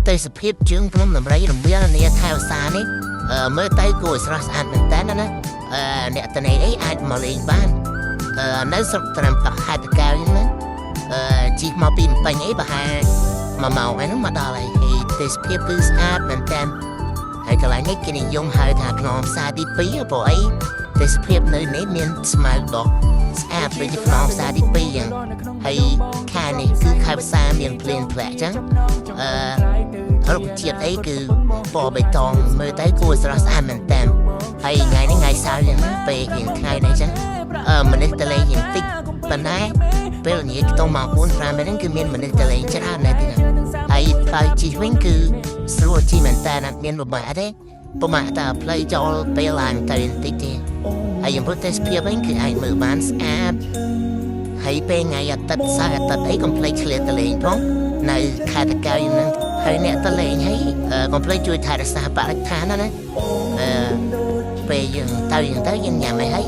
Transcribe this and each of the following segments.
ទេសភាពជើងភ្នំដំរីរមៀលនាខែវស្សានេះមើលទៅគួរឲ្យស្រស់ស្អាតមែនតើណាអ្នកតនេអីអាចមកលេងបាននៅស្រុកត្រាំកក់ខេត្តតាកែវហ្នឹងណាជិះមកពីភ្នំពេញអីប្រហែល1ម៉ោងឯហ្នឹងមកដល់ហើយហើយទេសភាពគឺស្អាតមែនតើហើយកន្លែងនេះគេនិយមហៅថាខ្នងផ្សារទី2ព្រោះអីទេសភាពនៅនេះមានស្មៅដុះស្អាតដូចជាខ្នងផ្សារទី2អញ្ចឹងហើយខែនេះគឺខែវស្សាមានភ្លៀងធ្លាក់អញ្ចឹងរុក្ខជាតិអីគឺពណ៌បៃតងមើលទៅគួរស្រស់ស្អាតមែនតើហើយថ្ងៃនេះថ្ងៃសៅរ៍អញ្ចឹងណាពេលរៀងថ្ងៃនេះអញ្ចឹងមនុស្សទៅលេងរៀងតិចប៉ុន្តែពេលល្ងាចខ្ទង់ម៉ោង4 5ហ្នឹងគឺមានមនុស្សទៅលេងច្រើនណាស់ទីណាហើយផ្លូវជិះវិញគឺស្រួលជិះមែនតើអត់មានពិបាកទេពិបាកតែផ្លូវចូលពេលឡើងទៅបន្តិចទេហើយចំពោះទេសភាពវិញគឺអាចមើលបានស្អាតហើយពេលថ្ងៃអាទិត្យសៅរ៍អាទិត្យអីកុំភ្លេចឆ្លៀតទៅលេងផងនៅខេត្តតាកែវហ្នឹងហើយអ្នកទៅលេងហើយកុំភ្លេចជួយថែរក្សាបរិស្ថានណាណាពេលយើងទៅយើងទៅយើងញ៉ាំអីហើយ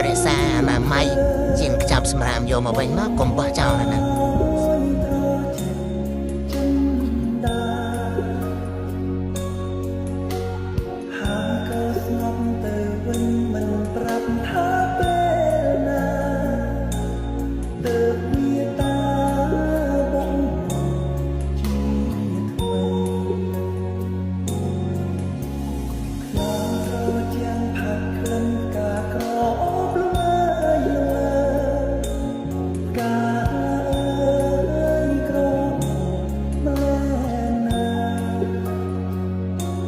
រក្សាអនាម័យជាងខ្ចប់សម្រាមយកមកវិញមកកុំបោះចោលណាណា។